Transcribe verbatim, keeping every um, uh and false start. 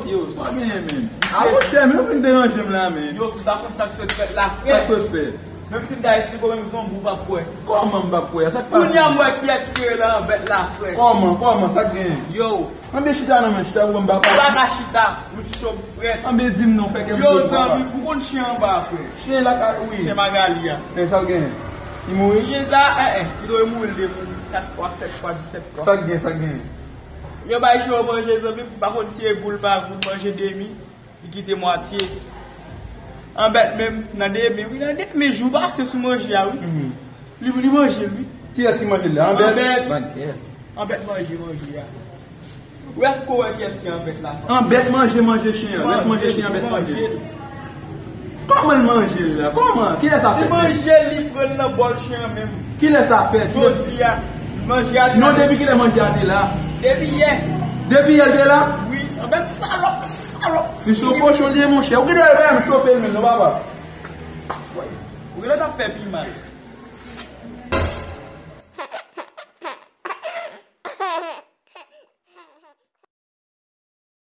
Yo, sa genyen, men. A, monchè, men, ou vin deranje m la, men. Yo, m pa konn sa k sot fèt la, frè. Sa k sot fèt? Menm si m ta esplike w, menm zonbi w p ap kwè. Kòman m p ap kwè? Sa k pase? Kounye a m wè kiyès ki rele anbèt la, frè. Kòman, kòman, sa k genyen? Yo. Anben chita non, men, chita pou m pa pale. M pa ka chita, m cho, m frèt. Anben di m non, fè kè m cho, papa. Yo, zanmi, ou konn chen anba, frè. Chen la ka, wi. Chen Magali a. Men sa l genyen? Li mouri? Chen sa, en, en, li dwe mouri, li te mouri kat fwa, sèt fwa, disèt fwa. Sa k genyen, sa k genyen? Yo bay chen yo manje, zanmi, m pa konn si e gou l pa gou, l manje demi, li kite mwatye. Anbèt menm, nan demi, wi, nan demi, jou pase sou manje a, wi. Mhm. Li, li manje l, wi. Kiyès ki manje l la? Anbèt? Anbèt. Anbèt manje, manje a. Ou èske w wè kiyès ki anbèt la? Anbèt manje, manje chen an. Lès manje chen an, anbèt manje l. Kòman l manje l la? Kòman? Kilè sa fèt? Li manje l, li pran l nan bòl chen an menm. Kilè sa fèt? Jodi a, manje a te la. Non, depi kilè manje a te la? Depi yè. Depi yè l te la? Wi, anbèt salòp, salòp. Li se yon kochon li ye, monchè. Ou genlè pa janm chofe l menm non, papa. Ou genlè t ap fè pi mal.